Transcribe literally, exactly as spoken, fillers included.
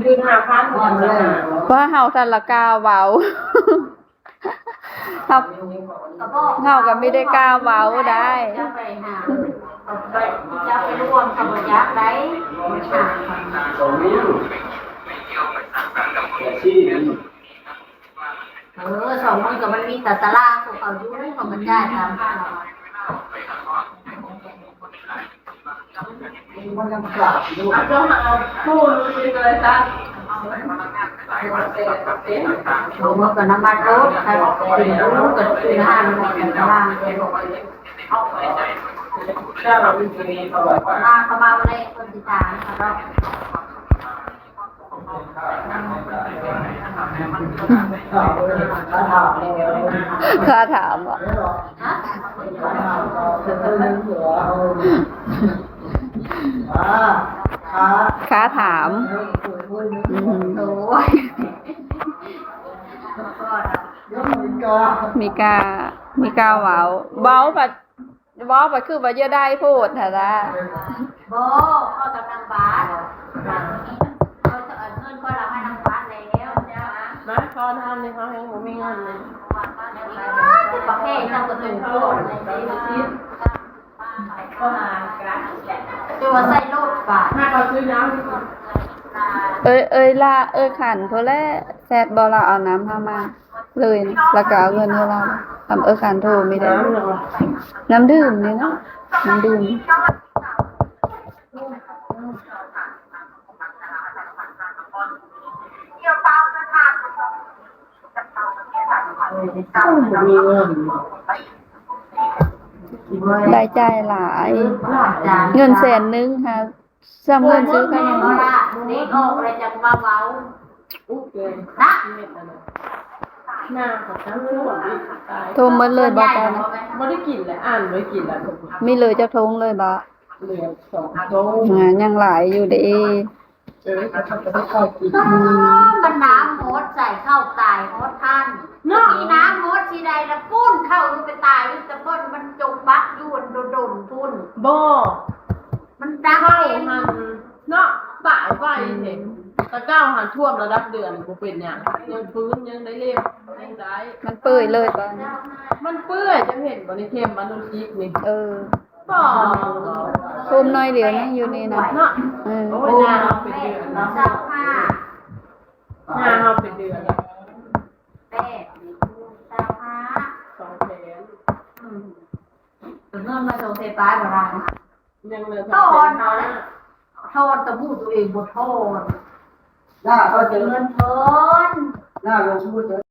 คืนห้าพัน ว่าเฮาทันละกล้าเว้า เฮา เฮาก็ไม่ได้กล้าเว้าได้ จะไปหา จะไปร่วมเขาบ่อยากได้ สองมื้อ เออ สองมื้อก็มันมีแต่ตารางของเขาอยู่ เขาก็จ่ายตามเขา มันยังขาดอยู่ เอาเจ้าหาคู่รู้ดีเลยจ้ะ สองมื้อก็น้ำมันรถ ใครบอกเป็นรู้ก็คือห้าร้อยตาราง มาเขามาบ่ได้คนติดตามเขาเนาะ ค่าถามเหรอ ฮะ ค่าถาม อืม โอ้ย มีกล้า มีกล้าเว้า เว้าไป เว้าไปคือว่าอย่าได้โพดหั่นนะ บ่ ข้อยกำลังบาด ข้อยเอาเงินข้อยเอาให้นางบาดแล้วจ้า มา ขอทานเลย เขาแฮงบ่มีเงินเลย ประเภทนำกระตุ้นโพดเลยสิ ตัวใส่โลดบาด เอ้ย เอ้ย ละ เอ้ย ขันโทรแลแซดบ่ ละเอาน้ำเฮามา เลยนี่ แล้วก็เอาเงินให้เรา ทำเออการโทรไม่ได้ น้ำดื่มนี่เนาะ น้ำดื่ม มีเงิน รายจ่ายหลาย เงินแสนหนึ่งค่ะ ซ้ำเงินซื้อขนม เด็กออกอะไรจังว่าเว้า อุ๊ย นะ หน้าของทั้งคู่อ่ะ ตาย โทรหมดเลยบ่ตอนนี้ บ่ได้กินเลย อ่านบ่ได้กินแล้ว มีเลยจักทงเลยบ่ เหลือสองทง อ่า ยังหลายอยู่เด้ เออ เขาจะได้เข้ากิน มันน้ำหมดใส่ข้าวตายหมดท่าน เนาะ มีน้ำหมดทีใดละปุ้นเข้าอยู่ไปตายอยู่แต่เพิ่นมันจมบักอยู่อันโดนๆปุ้น บ่ มันดัง เข้า เอง หั่นเนาะ ตายไวแท้ แต่เก่าหั่นท่วมระดับเดือนบ่เป็นหยัง ยังฟื้น ยังได้เล่ม ยังได้ มันเปื่อยเลยบ่ มันเปื่อย จะเห็นบ่ในเข็มอนุชิกนี่ เออ บ่ ท่วมน้อยเดียวนะอยู่นี่นะ เนาะ เออ โอ้ย หน้าเฮาเป็นเดือนแล้ว เจ้าค่ะ หน้าเฮาเป็นเดือนแล้ว แปด เจ้าค่ะ สองแสน อืม เงินมาส่งเสปายบ่ได้นะ ยังเหลือ ทอนเอานะ ทอนแต่พูดตัวเองบ่ทอน หน้าเขาจะ เงินทอน หน้าลงพูด